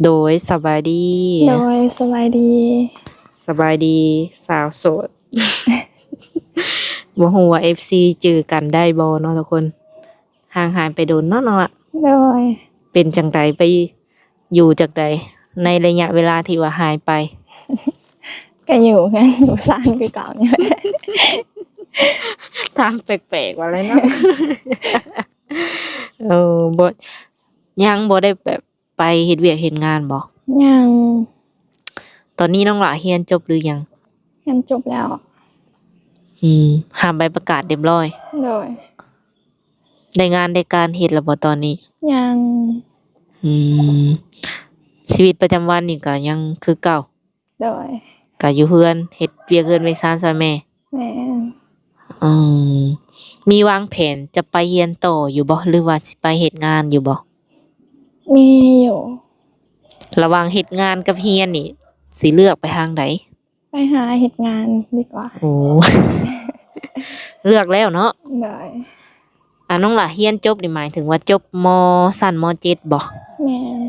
ໂດຍ ສະບາຍດີ. ໂດຍ ສະບາຍດີ. ສະບາຍດີ ສາວໂສດ. ບໍ່ຮູ້ວ່າເອັຟຊີຈື່ກັນໄດ້ບໍ່ເນາະທຸກຄົນ. ຫ່າງຫາຍໄປດົນເນາະນ້ອງລະ. ໂດຍ. ເປັນຈັ່ງໃດ ໄປຢູ່ຈັ່ງໃດ ໃນໄລຍະເວລາທີ່ວ່າຫາຍໄປ? ກະຢູ່ເຮືອນຢູ່ຊານຄືເກົ່ານີ້ແຫຼະ. ຖາມແປກໆວ່າແລ້ວເນາະ. ເອີ ບໍ່ ຍັງບໍ່ໄດ້ແບບ ໄປເຮັດວຽກເຮັດງານບໍ່? ຍັງ. ຕອນນີ້ນ້ອງຫຼ້າຮຽນຈົບຫຼືຍັງ? ຮຽນຈົບແລ້ວ. ອືມ ຮັບໃບປະກາດຮຽບຮ້ອຍ? ໂດຍ. ໄດ້ງານໄດ້ການເຮັດແລ້ວບໍ່ຕອນນີ້? ຍັງ. ອືມ ຊີວິດປະຈຳວັນນີ້ກະຍັງຄືເກົ່າ? ໂດຍ. ກະຢູ່ເຮືອນ ເຮັດວຽກເຮືອນວຽກຊານຊ່ອຍແມ່? ແມ່ນ. ອືມ ມີວາງແຜນຈະໄປຮຽນຕໍ່ຢູ່ບໍ່ ຫຼືວ່າຊິໄປເຮັດງານຢູ່ບໍ່? ມີຢູ່. ລະຫວ່າງເຮັດງານກັບຮຽນນີ້ ຊິເລືອກໄປທາງໃດ? ໄປຫາເຮັດງານດີກວ່າ. ໂອ້ ເລືອກແລ້ວເນາະ. ໂດຍ. ອາ ນ້ອງຫຼ້າຮຽນຈົບນີ້ໝາຍເຖິງວ່າຈົບ ມ ຊັ້ນ ມ ເຈັດ ບໍ່? ແມ່ນ.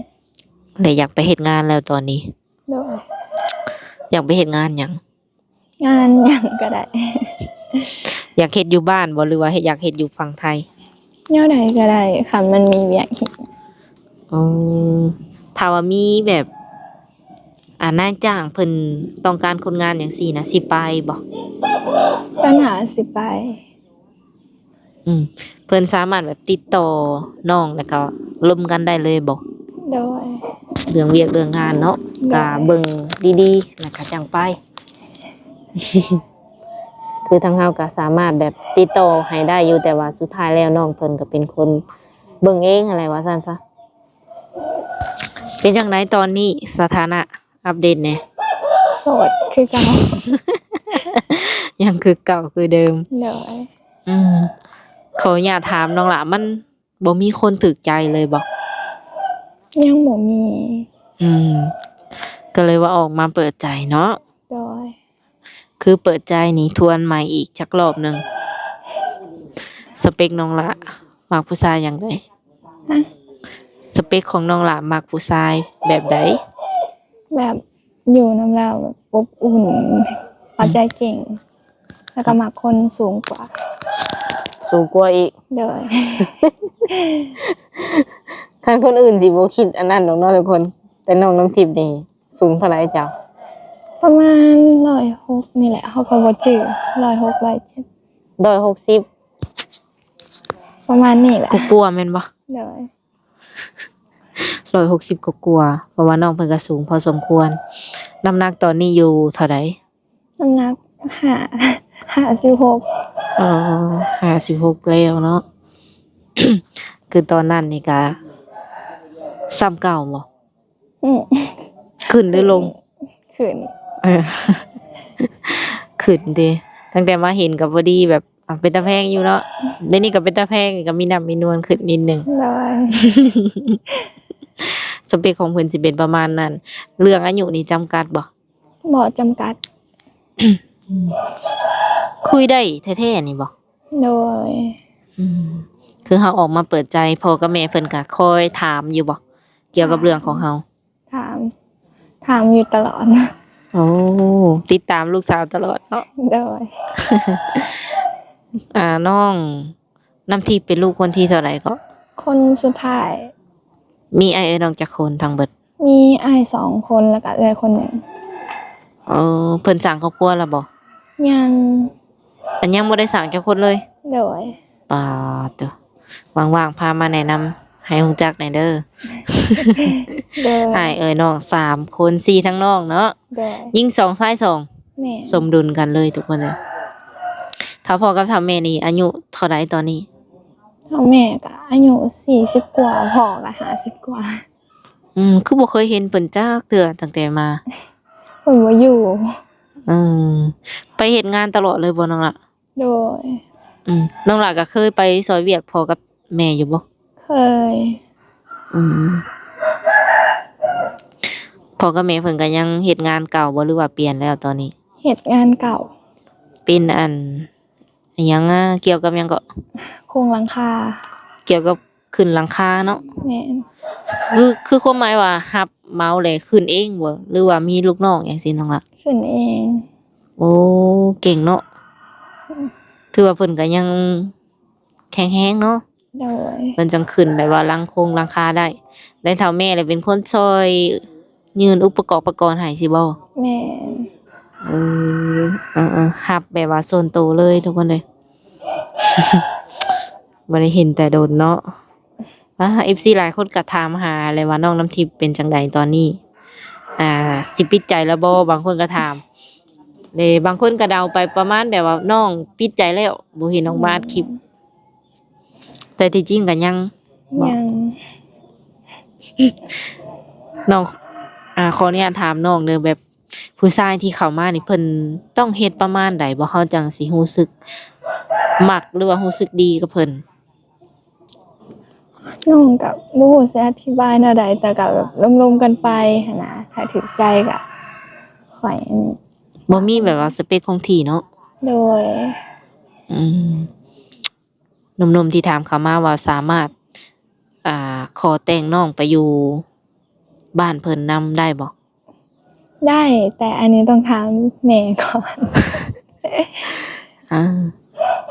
ແລະຢາກໄປເຮັດງານແລ້ວຕອນນີ້? ໂດຍ. ຢາກໄປເຮັດງານຫຍັງ? ງານຫຍັງກະໄດ້. ຢາກເຮັດຢູ່ບ້ານບໍ່ ຫຼືວ່າເຮັດ ຢາກເຮັດຢູ່ຝັ່ງໄທ? ແນວໃດກະໄດ້ ຄັນມັນມີວຽກເຮັດ. ອໍ ຖ້າວ່າມີແບບ ອາ ນາຍຈ້າງເພິ່ນຕ້ອງການຄົນງານຈັ່ງຊີ້ນະ ຊິໄປບໍ່? ບັນຫາຊິໄປ. ອືມ ເພິ່ນສາມາດແບບຕິດຕໍ່ນ້ອງ ແລ້ວກໍລົມກັນໄດ້ເລີຍບໍ່? ໂດຍ. ເລື່ອງວຽກເລື່ອງງານເນາະ. ໂດຍ. ກະເບິ່ງດີໆ ແລ້ວກະຈັ່ງໄປ. ຄືທາງເຮົາກະສາມາດແບບຕິດຕໍ່ໃຫ້ໄດ້ຢູ່ ແຕ່ວ່າສຸດທ້າຍແລ້ວນ້ອງເພິ່ນກະເປັນຄົນເບິ່ງເອງຫັ້ນແຫຼະ ວ່າຊັ້ນຊະ. ເປັນຈັ່ງໃດຕອນນີ້ສະຖານະ ອັບເດດແດ່? ໂສດຄືເກົ່າ. ຍັງຄືເກົ່າຄືເດີມ. ໂດຍ. ອືມ ຂໍອະນຸຍາດຖາມນ້ອງຫຼ້າ ມັນບໍ່ມີຄົນຖືກໃຈເລີຍບໍ່? ຍັງບໍ່ມີ. ອືມ ກໍເລີຍວ່າອອກມາເປີດໃຈເນາະ. ໂດຍ. ຄືເປີດໃຈນີ້ ທວນໃໝ່ອີກຈັກລອບໜຶ່ງ. ສະເປັກນ້ອງຫຼ້າມັກຜູ້ຊາຍຢ່າງໃດ? ຮະ? ສະເປັກຂອງນ້ອງຫຼ້າມັກຜູ້ຊາຍແບບໃດ? ແບບຢູ່ນຳລາວແບບອົບອຸ່ນ ເອົາໃຈເກັ່ງ ແລ້ວກໍມັກຄົນສູງກວ່າ. ສູງກວ່າອີກ? ໂດຍ. ຄັນຄົນອື່ນຊິບໍ່ຄິດອັນນັ້ນດອກເນາະທຸກຄົນ ແຕ່ນ້ອງນ້ຳທິບນີ້ ສູງເທົ່າໃດເຈົ້າ? ປະມານຮ້ອຍຫົກນີ້ແຫຼະ ເຮົາກໍບໍ່ຈື່ ຮ້ອຍຫົກ ຮ້ອຍເຈັດ ຮ້ອຍຫົກສິບ ປະມານນີ້ແຫຼະ ກວ່າໆແມ່ນບໍ່? ໂດຍ. ຮ້ອຍຫົກສິບກວ່າໆ ເພາະວ່ານ້ອງເພິ່ນກໍສູງພໍສົມຄວນ. ນ້ຳໜັກຕອນນີ້ຢູ່ເທົ່າໃດ? ນ້ຳໜັກຫ້າ ຫ້າສິບຫົກ. ອໍ ຫ້າສິບຫົກແລ້ວເນາະ. ຄືຕອນນັ້ນນີ້ກະສ່ຳເກົ່າບໍ່? ອືມ ຂຶ້ນຫຼືລົງ? ຂຶ້ນ. ເອີ ຂຶ້ນຕິ. ຕັ້ງແຕ່ມາເຫັນກໍພໍດີແບບ ອາ ເປັນຕາແພງຢູ່ເນາະ. ດຽວນີ້ກໍເປັນຕາແພງ ກໍມີນ້ຳມີນວນຂຶ້ນນິດໜຶ່ງ. ໂດຍ. ສະເປັກຂອງເພິ່ນຊິເປັນປະມານນັ້ນ. ເລື່ອງອາຍຸນີ້ຈຳກັດບໍ່? ບໍ່ຈຳກັດ. ຄຸຍໄດ້ແທ້ໆນີ້ບໍ່? ໂດຍ. ອືມ ຄືເຮົາອອກມາເປີດໃຈ ພໍ່ກັບແມ່ເພິ່ນກະຄອຍຖາມຢູ່ບໍ່ ກ່ຽວກັບເລື່ອງຂອງເຮົາ? ຖາມ ຖາມຢູ່ຕະຫຼອດ. ໂອ້ ຕິດຕາມລູກສາວຕະຫຼອດເນາະ. ໂດຍ. ອາ ນ້ອງນ້ຳທິບເປັນລູກຄົນທີເທົ່າໃດເກາະ? ຄົນສຸດທ້າຍ. ມີອ້າຍເອື້ອຍນ້ອງຈັກຄົນທັງເບິດ? ມີອ້າຍສອງຄົນ ແລ້ວກະເອື້ອຍຄົນໜຶ່ງ. ເອີ ເພິ່ນສ້າງຄອບຄົວແລ້ວບໍ່? ຍັງ. ອັນຍັງບໍ່ໄດ້ສ້າງຈັກຄົນເລີຍ? ໂດຍ. ປາດໂທ້ ວ່າງໆພາມາແນະນຳໃຫ້ຮູ້ຈັກແດ່ເດີ. ໂດຍ. ອ້າຍເອື້ອຍນ້ອງສາມຄົນ ສີ່ທັງນ້ອງເນາະ. ໂດຍ. ຍິງສອງ ຊາຍສອງ. ແມ່ນ. ສົມດຸນກັນເລີຍທຸກຄົນເລີຍ. ຖ້າພໍ່ກັບຖ້າແມ່ນີ້ອາຍຸເທົ່າໃດຕອນນີ້? ເທົ່າແມ່ກະອາຍຸສີ່ສິບກວ່າ ພໍ່ກະຫ້າສິບກວ່າ. ອືມ ຄືບໍ່ເຄີຍເຫັນເພິ່ນຈັກເທື່ອຕັ້ງແຕ່ມາ? ເພິ່ນບໍ່ຢູ່. ອືມ ໄປເຮັດງານຕະຫຼອດເລີຍບໍ່ນ້ອງລະ? ໂດຍ. ອືມ ນ້ອງຫຼ້າກໍເຄີຍໄປຊ່ອຍວຽກພໍ່ກັບແມ່ຢູ່ບໍ່? ເຄີຍ. ອືມ ພໍ່ກັບແມ່ເພິ່ນກໍຍັງເຮັດງານເກົ່າບໍ່ ຫຼືວ່າປ່ຽນແລ້ວຕອນນີ້? ເຮັດງານເກົ່າ. ເປັນອັນ ອີຫຍັງນະ ກ່ຽວກັບຫຍັງເກາະ? ໂຄງຫຼັງຄາ. ກ່ຽວກັບຂຶ້ນຫຼັງຄາເນາະ? ແມ່ນ. ຄື ຄືຄວາມໝາຍວ່າຮັບເໝົາແລ້ວຂຶ້ນເອງບໍ່ ຫຼືວ່າມີລູກນ້ອງຫຍັງຊີ້ນ້ອງລະ? ຂຶ້ນເອງ. ໂອ້ ເກັ່ງເນາະ. ຖືວ່າເພິ່ນກໍຍັງແຂງແຮງເນາະ. ໂດຍ. ເພິ່ນຈັ່ງຂຶ້ນແບບວ່າຫຼັງຄົງຫຼັງຄາໄດ້ ໄດ້ເທົ່າແມ່ແລ້ວເປັນຄົນຊ່ອຍຍື່ນອຸປະກອບປະກອນໃຫ້ຊີ້ບໍ່? ແມ່ນ. ເອີ ເອີໆ ຮັບແບບວ່າສ່ວນໂຕເລີຍທຸກຄົນເອີຍ. ບໍ່ໄດ້ເຫັນແຕ່ດົນເນາະ. ອ່າ ເອັຟຊີຫຼາຍຄົນກໍຖາມຫາແຫຼະວ່ານ້ອງນ້ຳທິບເປັນຈັ່ງໃດຕອນນີ້ ອ່າ ຊິປິດໃຈແລ້ວບໍ່? ບາງຄົນກໍຖາມເດ້ ບາງຄົນກໍເດົາໄປປະມານແບບວ່ານ້ອງປິດໃຈແລ້ວ ບໍ່ເຫັນອອກມາອັດຄລິບ. ແຕ່ທີ່ຈິງກໍຍັງ ຍັງ. ນ້ອງ ອ່າ ຂໍອະນຸຍາດຖາມນ້ອງເດີ ແບບຜູ້ຊາຍທີ່ເຂົ້າມານີ້ ເພິ່ນຕ້ອງເຮັດປະມານໃດບໍ່ ເຮົາຈັ່ງຊິຮູ້ສຶກມັກ ຫຼືວ່າຮູ້ສຶກດີກັບເພິ່ນ? ນ້ອງກໍບໍ່ຮູ້ຊິອະທິບາຍແນວໃດ ແຕ່ກໍແບບລົມໆກັນໄປຫັ້ນນະ ຖ້າຖືກໃຈກໍຄ່ອຍອັນນີ້. ບໍ່ມີແບບວ່າສະເປັກຄົງທີ່ເນາະ? ໂດຍ. ອືມ ໜຸ່ມໆທີ່ຖາມເຂົ້າມາວ່າສາມາດ ອ່າ ຂໍແຕ່ງນ້ອງໄປຢູ່ບ້ານເພິ່ນນຳໄດ້ບໍ່? ໄດ້ ແຕ່ອັນນີ້ຕ້ອງຖາມແມ່ກ່ອນ. ອ່າ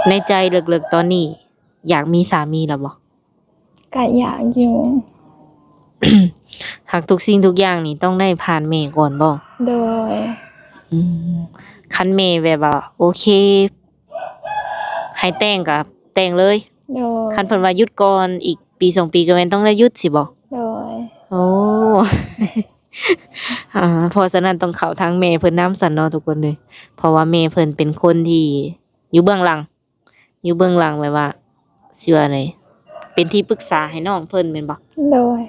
ໃນໃຈເລິກໆຕອນນີ້ ຢາກມີສາມີແລ້ວບໍ່? ກະຢາກຢູ່. ຫາກທຸກສິ່ງທຸກຢ່າງນີ້ຕ້ອງໄດ້ຜ່ານແມ່ກ່ອນບໍ່? ໂດຍ. ອືມ ຄັນແມ່ແບບວ່າໂອເຄ ໃຫ້ແຕ່ງກໍແຕ່ງເລີຍ. ໂດຍ. ຄັນເພິ່ນວ່າຢຸດກ່ອນອີກປີສອງປີ ກໍແມ່ນຕ້ອງໄດ້ຢຸດຊີ້ບໍ່? ໂດຍ. ໂອ້ ອ່າ ເພາະສະນັ້ນຕ້ອງເຂົ້າທາງແມ່ເພິ່ນນຳຊັ້ນເນາະທຸກຄົນເອີຍ ເພາະວ່າແມ່ເພິ່ນເປັນຄົນທີ່ຢູ່ເບື້ອງຫຼັງ ຢູ່ເບື້ອງຫຼັງ ແບບວ່າ ຊິວ່າໃດ ເປັນທີ່ປຶກສາໃຫ້ນ້ອງເພິ່ນແມ່ນບໍ່? ໂດຍ.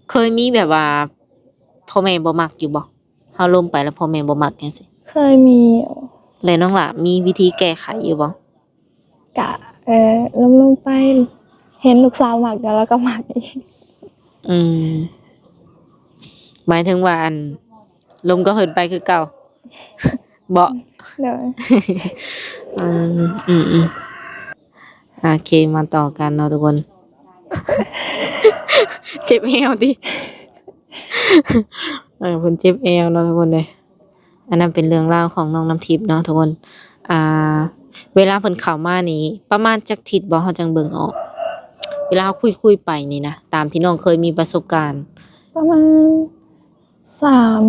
ເຄີຍມີແບບວ່າພໍ່ແມ່ບໍ່ມັກຢູ່ບໍ່? ເຮົາລົມໄປແລ້ວພໍ່ແມ່ບໍ່ມັກຈັ່ງຊີ້. ເຄີຍມີຢູ່. ແລ້ວນ້ອງຫຼ້າມີວິທີແກ້ໄຂຢູ່ບໍ່? ກະ ເອີ ລົມໆໄປ ເຫັນລູກສາວມັກ ແລ້ວເຮົາກໍມັກອີກ. ອືມ ໝາຍເຖິງວ່າ ອັນ ລົມກັບເພິ່ນໄປຄືເກົ່າ ບໍ່? ໂດຍ. ອືມ ອືມໆ ໂອເຄ ມາຕໍ່ກັນເນາະທຸກຄົນ. ເຈັບແອວຕິ? ເອີ ເພິ່ນເຈັບແອວເນາະທຸກຄົນເອີຍ. ອັນນັ້ນເປັນເລື່ອງລາວຂອງນ້ອງນ້ຳທິບເນາະທຸກຄົນ. ອ່າ ເວລາເພິ່ນເຂົ້າມານີ້ ປະມານຈັກທິດບໍ່ ເຮົາຈັ່ງເບິ່ງອອກ? ເວລາເຮົາຄຸຍໆໄປນີ້ນະ ຕາມທີ່ນ້ອງເຄີຍມີປະສົບການ. ປະມານ ສາມ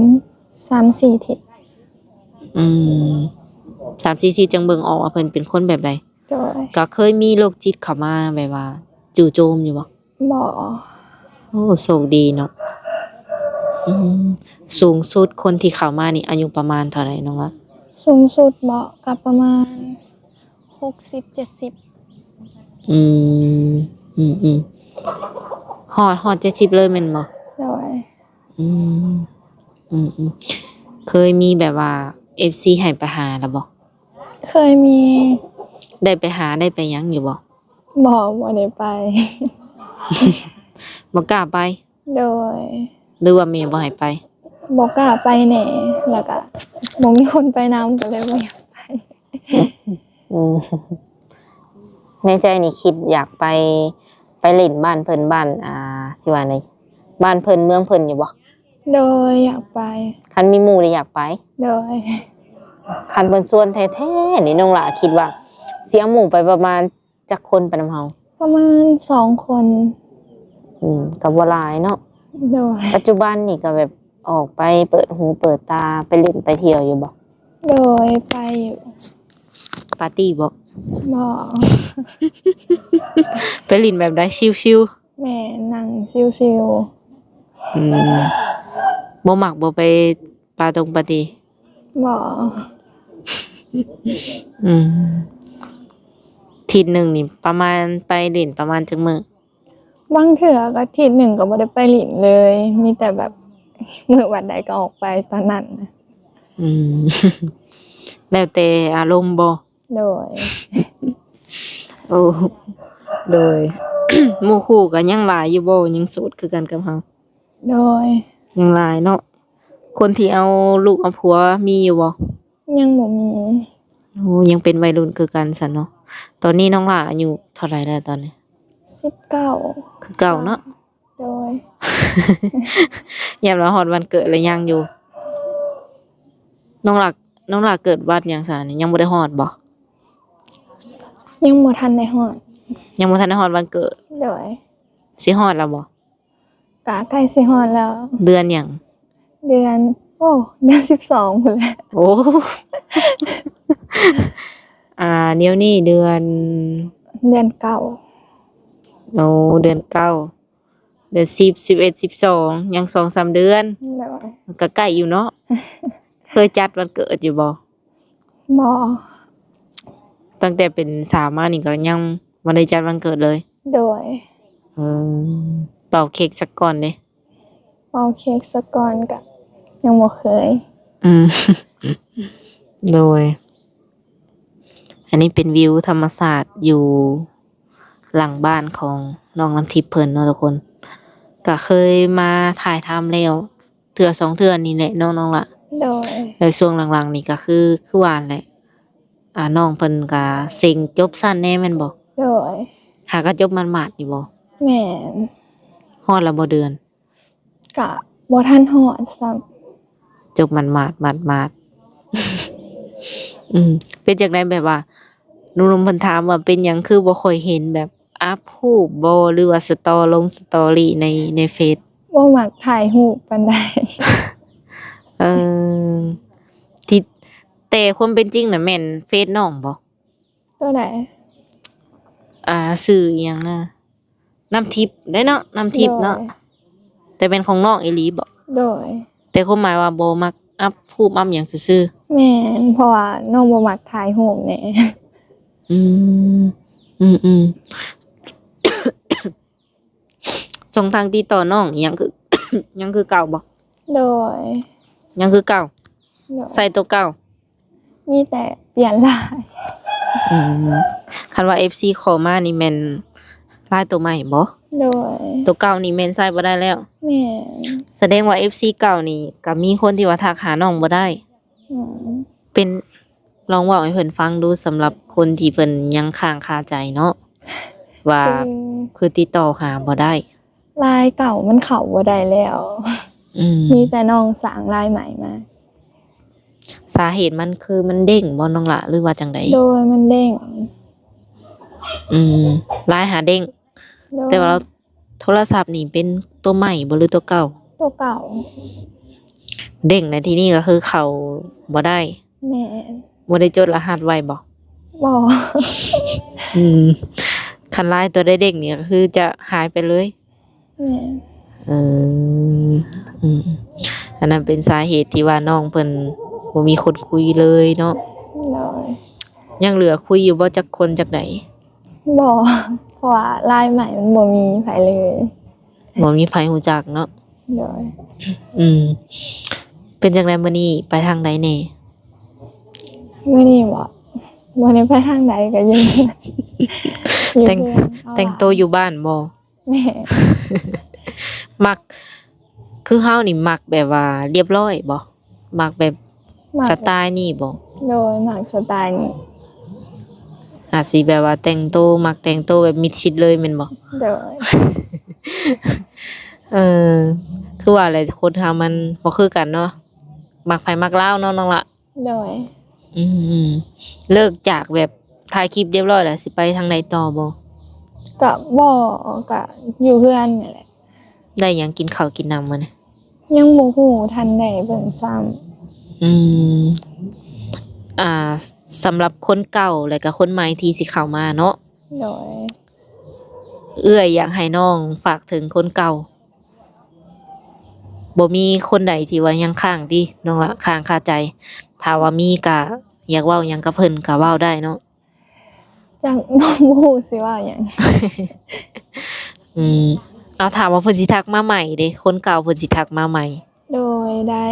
ສາມສີ່ທິດ. ອືມ ສາມສີ່ທິດຈັ່ງເບິ່ງອອກວ່າເພິ່ນເປັນຄົນແບບໃດ. ໂດຍ. ກໍເຄີຍມີໂລກຈິດເຂົ້າມາແບບວ່າຈູ່ໂຈມຢູ່ບໍ່? ບໍ່. ໂອ້ ໂຊກດີເນາະ. ອືມ ສູງສຸດຄົນທີ່ເຂົ້າມານີ້ອາຍຸປະມານເທົ່າໃດນ້ອງລະ? ສູງສຸດເບາະ ກໍປະມານຫົກສິບ ເຈັດສິບ. ອືມ ອືມໆ ຮອດ ຮອດເຈັດສິບເລີຍແມ່ນບໍ່? ໂດຍ. ອືມ ອືມໆ ເຄີຍມີແບບວ່າເອັຟຊີໃຫ້ໄປຫາລະບໍ່? ເຄີຍມີ. ໄດ້ໄປຫາ ໄດ້ໄປຫຍັງຢູ່ບໍ່? ບໍ່ ບໍ່ໄດ້ໄປ. ບໍ່ກ້າໄປ? ໂດຍ. ຫຼືວ່າແມ່ບໍ່ໃຫ້ໄປ? ບໍ່ກ້າໄປແດ່ ແລ້ວກະບໍ່ມີຄົນໄປນຳ ກໍເລີຍບໍ່ຢາກໄປ. ອືມ ໃນໃຈນີ້ຄິດຢາກໄປ ໄປຫຼິ້ນບ້ານເພິ່ນ ບ້ານ ອ່າ ຊິວ່າໃດ ບ້ານເພິ່ນເມືອງເພິ່ນຢູ່ບໍ່? ໂດຍ ຢາກໄປ. ຄັນມີໝູ່ນີ້ຢາກໄປ? ໂດຍ. ຄັນເພິ່ນຊວນແທ້ໆນີ້ ນ້ອງຫຼ້າຄິດວ່າຊິເອົາໝູ່ໄປປະມານ ຈັກຄົນໄປນຳເຮົາ? ປະມານສອງຄົນ. ອືມ ກໍບໍ່ຫຼາຍເນາະ. ໂດຍ. ປັດຈຸບັນນີ້ກໍແບບອອກໄປເປີດຫູເປີດຕາ ໄປຫຼິ້ນໄປທ່ຽວຢູ່ບໍ່? ໂດຍ ໄປຢູ່. ປາຕີ້ບໍ່? ບໍ່. ໄປຫຼິ້ນແບບໃດ? ຊິວໆ? ແມ່ນ ນັ່ງຊິວໆ. ອືມ ບໍ່ມັກບໍ່ໄປ ປາຕົງປາຕີ? ບໍ່. ອືມ ທິດໜຶ່ງນີ້ປະມານໄປຫຼິ້ນປະມານຈັກມື້? ບາງເທື່ອກໍທິດໜຶ່ງກໍບໍ່ໄດ້ໄປຫຼິ້ນເລີຍ ມີແຕ່ແບບມື້ວັນໃດກໍອອກໄປຕອນນັ້ນ. ອືມ ແລ້ວແຕ່ອາລົມບໍ່? ໂດຍ. ໂອ້ ໂດຍ. ໝູ່ຄູ່ກໍຍັງຫຼາຍຢູ່ບໍ່? ຍັງໂສດຄືກັນກັບເຮົາ? ໂດຍ. ຍັງຫຼາຍເນາະ. ຄົນທີ່ເອົາລູກເອົາຜົວມີຢູ່ບໍ່? ຍັງບໍ່ມີ. ໂອ້ ຍັງເປັນໄວລຸ້ນຄືກັນຊັ້ນເນາະ. ຕອນນີ້ນ້ອງຫຼ້າອາຍຸເທົ່າໃດແລ້ວຕອນນີ້? ສິບເກົ້າ. ຄືເກົ່າເນາະ. ໂດຍ ຢ້ານວ່າຮອດວັນເກີດແລ້ວຍັງຢູ່. ນ້ອງຫຼ້າ ນ້ອງຫຼ້າເກີດວັນຫຍັງຊະນີ້ ຍັງບໍ່ໄດ້ຮອດບໍ່? ຍັງບໍ່ທັນໄດ້ຮອດ. ຍັງບໍ່ທັນໄດ້ຮອດວັນເກີດ. ໂດຍ. ຊິຮອດແລ້ວບໍ່? ກະໃກ້ຊິຮອດແລ້ວ. ເດືອນຫຍັງ? ເດືອນ ໂອ້ ເດືອນສິບສອງພຸ້ນແຫຼະ. ໂອ້ ອ່າ ດຽວນີ້ເດືອນ ເດືອນເກົ້າ. ໂອ້ ເດືອນເກົ້າ ເດືອນສິບ ສິບເອັດ ສິບສອງ ຍັງສອງສາມເດືອນ. ໂດຍ. ກະໃກ້ຢູ່ເນາະ. ເຄີຍຈັດວັນເກີດຢູ່ບໍ່? ບໍ່. ຕັ້ງແຕ່ເປັນສາວມານີ້ກໍຍັງບໍ່ໄດ້ຈັດວັນເກີດເລີຍ? ໂດຍ. ເອີ ເປົ່າເຄັກສາກ່ອນເດ້. ເປົ່າເຄັກສາກ່ອນກະຍັງບໍ່ເຄີຍ. ອືມ ໂດຍ. ອັນນີ້ເປັນວິວທຳມະຊາດຢູ່ຫຼັງບ້ານຂອງນ້ອງນ້ຳທິບເພິ່ນເນາະທຸກຄົນ. ກະເຄີຍມາຖ່າຍທຳແລ້ວ ເທື່ອສອງເທື່ອນີ້ແຫຼະເນາະນ້ອງຫຼ້າ. ໂດຍ. ແລ້ວຊ່ວງຫຼັງໆນີ້ກໍຄື ຄືວ່າແຫຼະ ອ່າ ນ້ອງເພິ່ນກໍເສັງຈົບຊັ້ນແດ່ແມ່ນບໍ່? ໂດຍ. ຫາກໍຈົບໝາດໆນີ້ບໍ່? ແມ່ນ. ຮອດແລ້ວບໍ່ເດືອນ? ກະບໍ່ທັນຮອດຊ້ຳ. ຈົບໝາດໆ ໝາດໆ. ອືມ ເປັນຈັ່ງໃດ ແບບວ່າ ໜຸ່ມໆເພິ່ນຖາມວ່າ ເປັນຫຍັງຄືບໍ່ຄ່ອຍເຫັນແບບ ອັບຮູບບໍ່ ຫຼືວ່າສະຕໍ ລົງສະຕໍຣີໃນ ໃນເຟສ? ບໍ່ມັກຖ່າຍຮູບປານໃດ. ເອີ ທີ່ ແຕ່ຄວາມເປັນຈິງນະແມ່ນເຟສນ້ອງບໍ່? ໂຕໃດ? ອ່າ ຊື່ອີ່ຫຍັງນະ? ນ້ຳທິບເດ້ເນາະ ນ້ຳທິບເນາະ. ໂດຍ. ແຕ່ແມ່ນຂອງນ້ອງອີ່ຫຼີບໍ? ໂດຍ. ແຕ່ຄວາມໝາຍວ່າບໍ່ມັກອັບຮູບອັບຫຍັງຊື່ໆ? ແມ່ນ ເພາະວ່ານ້ອງບໍ່ມັກຖ່າຍຮູບແດ່. ອືມ ອືມໆ ຊ່ອງທາງຕິດຕໍ່ນ້ອງຍັງຄື ຍັງຄືເກົ່າບໍ່? ໂດຍ. ຍັງຄືເກົ່າ? ໂດຍ. ໃຊ້ໂຕເກົ່າ? ມີແຕ່ປ່ຽນລາຍ. ອືມ ຄັນວ່າເອັຟຊີຂໍມານີ້ແມ່ນລາຍໂຕໃໝ່ບໍ? ໂດຍ. ໂຕເກົ່ານີ້ແມ່ນໃຊ້ບໍ່ໄດ້ແລ້ວ? ແມ່ນ. ສະແດງວ່າເອັຟຊີເກົ່ານີ້ກໍມີຄົນທີ່ວ່າທັກຫານ້ອງບໍ່ໄດ້. ອືມ. ເປັນ ລອງເວົ້າໃຫ້ເພິ່ນຟັງດູ ສຳລັບຄົນທີ່ເພິ່ນຍັງຄ້າງຄາໃຈເນາະ ວ່າ ຄື ຄືຕິດຕໍ່ຫາບໍ່ໄດ້. ລາຍເກົ່າມັນເຂົ້າບໍ່ໄດ້ແລ້ວ. ອືມ. ມີແຕ່ນ້ອງສ້າງລາຍໃໝ່ມາ. ສາເຫດມັນຄືມັນເດ້ງບໍນ້ອງຫຼ້າ ຫຼືວ່າຈັ່ງໃດ? ໂດຍ ມັນເດ້ງ. ອືມ ລາຍຫາເດ້ງ. ໂດຍ. ແຕ່ວ່າລາວ ໂທລະສັບນີ້ເປັນໂຕໃໝ່ບໍ່ ຫຼືໂຕເກົ່າ? ໂຕເກົ່າ. ເດ້ງໃນທີ່ນີ້ກໍຄືເຂົ້າບໍ່ໄດ້. ແມ່ນ. ບໍ່ໄດ້ຈົດລະຫັດໄວ້ບໍ? ບໍ່. ອືມ ຄັນລາຍໂຕໃດເດ້ງນີ້ກໍຄືຈະຫາຍໄປເລີຍ. ແມ່ນ. ເອີ ອືມ ອັນນັ້ນເປັນສາເຫດທີ່ວ່ານ້ອງເພິ່ນບໍ່ມີຄົນຄຸຍເລີຍເນາະ. ໂດຍ. ຍັງເຫຼືອຄຸຍຢູ່ບໍ່ ຈັກຄົນຈັກໃດ? ບໍ່ ເພາະວ່າລາຍໃໝ່ມັນບໍ່ມີໃຜເລີຍ. ບໍ່ມີໃຜຮູ້ຈັກເນາະ. ໂດຍ. ອືມ ເປັນຈັ່ງໃດມື້ນີ້ ໄປທາງໃດແດ່? ມື້ນີ້ບໍ? ບໍ່ໄດ້ໄປທາງໃດ ກໍຢູ່ເຮືອນ. ແຕ່ງ ແຕ່ງໂຕຢູ່ບ້ານບໍ? ແມ່ນ. ມັກ ຄືເຮົານີ້ມັກແບບວ່າລຽບຮ້ອຍບໍ? ມັກແບບ ມັກ ສະໄຕນີ້ບໍ? ໂດຍ ມັກສະໄຕນີ້. ອາດຊິແບບວ່າແຕ່ງໂຕ ມັກແຕ່ງໂຕແບບມິດຊິດເລີຍແມ່ນບໍ? ໂດຍ. ເອີ ຄືວ່າແຫຼະ ຄົນເຮົາມັນບໍ່ຄືກັນເນາະ ມັກໃຜມັກລາວເນາະນ້ອງລະ. ໂດຍ. ອືມ ເລີກຈາກແບບຖ່າຍຄລິບລຽບຮ້ອຍແລ້ວ ຊິໄປທາງໃດຕໍ່ບໍ່? ກະບໍ່ ກະຢູ່ເຮືອນນີ້ແຫຼະ. ໄດ້ຫຍັງກິນເຂົ້າກິນນ້ຳມື້ນີ້? ຍັງບໍ່ຮູ້ ທັນໄດ້ເບິ່ງຊ້ຳ. ອືມ ອ່າ ສຳລັບຄົນເກົ່າ ແລະກະຄົນໃໝ່ທີ່ຊິເຂົ້າມາເນາະ. ໂດຍ. ເອື້ອຍຢາກໃຫ້ນ້ອງຝາກເຖິງຄົນເກົ່າ ບໍ່ມີຄົນໃດທີ່ວ່າຍັງຄ້າງຕິ ນ້ອງລະ ຄ້າງຄາໃຈ? ຖ້າວ່າມີກະຢາກເວົ້າຫຍັງກັບເພິ່ນກະເວົ້າໄດ້ເນາະ. ຈັກ ນ້ອງບໍ່ຮູ້ຊິເວົ້າຫຍັງ. ອືມ ເອົາ ຖ້າວ່າເພິ່ນຊິທັກມາໃໝ່ເດ ຄົນເກົ່າເພິ່ນຊິທັກມາໃໝ່? ໂດຍ ໄດ້.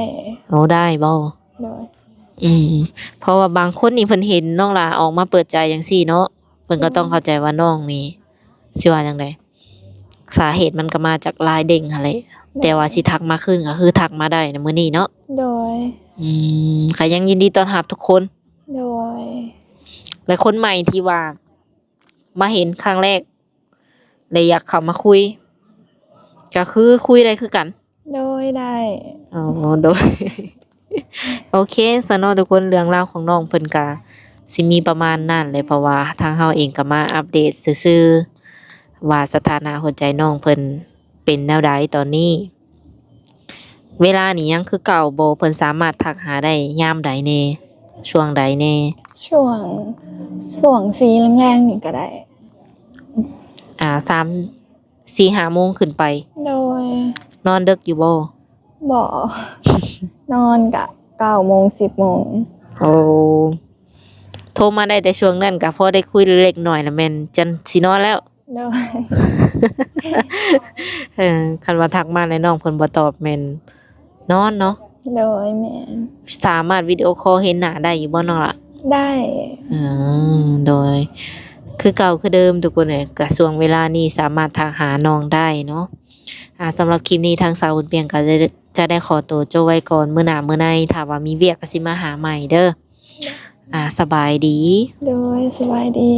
ໂອ້ ໄດ້ບໍ່? ໂດຍ. ອືມ ເພາະວ່າບາງຄົນນີ້ເພິ່ນເຫັນນ້ອງຫຼ້າອອກມາເປີດໃຈຈັ່ງຊີ້ເນາະ ເພິ່ນກໍຕ້ອງເຂົ້າໃຈວ່ານ້ອງນີ້ ຊິວ່າຈັ່ງໃດ ສາເຫດມັນກໍມາຈາກລາຍເດ້ງຫັ້ນແຫຼະ. ໂດຍ. ແຕ່ວ່າຊິທັກມາຄືນກໍຄືທັກມາໄດ້ໃນມື້ນີ້ເນາະ. ໂດຍ. ອືມ ກໍຍັງຍິນດີຕ້ອນຮັບທຸກຄົນ. ໂດຍ. ແລະຄົນໃໝ່ທີ່ວ່າມາເຫັນຄັ້ງແລກ ແລະຢາກເຂົ້າມາຄຸຍ ກໍຄືຄຸຍໄດ້ຄືກັນ? ໂດຍ ໄດ້. ອໍ ໂດຍ ໂອເຄຊະເນາະທຸກຄົນ, ເລື່ອງລາວຂອງນ້ອງເພິ່ນກະຊິມີປະມານນັ້ນແຫຼະ ເພາະວ່າທາງເຮົາເອງກໍມາອັບເດດຊື່ໆ ວ່າສະຖານະຫົວໃຈນ້ອງເພິ່ນເປັນແນວໃດຕອນນີ້. ເວລານີ້ຍັງຄືເກົ່າບໍ່? ເພິ່ນສາມາດທັກຫາໄດ້ຍາມໃດແດ່? ຊ່ວງໃດແດ່? ຊ່ວງ ຊ່ວງສີ່ແລງໆນີ້ກໍໄດ້. ອ່າ ສາມ ສີ່ຫ້າໂມງຂຶ້ນໄປ. ໂດຍ. ນອນເດິກຢູ່ບໍ່? ບໍ່ ນອນກະເກົ້າໂມງ ສິບໂມງ. ໂອ້ ໂທມາໄດ້ແຕ່ຊ່ວງນັ້ນ ກະພໍໄດ້ຄຸຍເລັກນ້ອຍລະແມ່ນຈັ່ງຊິນອນແລ້ວ. ໂດຍ. ເອີ ຄັນວ່າທັກມາແລ້ວນ້ອງເພິ່ນບໍ່ຕອບແມ່ນນອນເນາະ. ໂດຍ ແມ່ນ. ສາມາດວິດີໂອຄໍເຫັນໜ້າໄດ້ຢູ່ບໍ່ນ້ອງລະ? ໄດ້. ອືມ ໂດຍ ຄືເກົ່າຄືເດີມທຸກຄົນເອີຍ, ກະຊ່ວງເວລານີ້ສາມາດທັກຫານ້ອງໄດ້ເນາະ. ອ່າ ສຳລັບຄລິບນີ້ທາງສາວບຸນປຽງກໍຈະ ຈະໄດ້ຂໍໂຕຈົບໄວ້ກ່ອນ, ມື້ໜ້າມື້ໃນຖ້າວ່າມີວຽກກໍຊິມາຫາໃໝ່ເດີ. ອ່າ ສະບາຍດີ. ໂດຍ ສະບາຍດີ.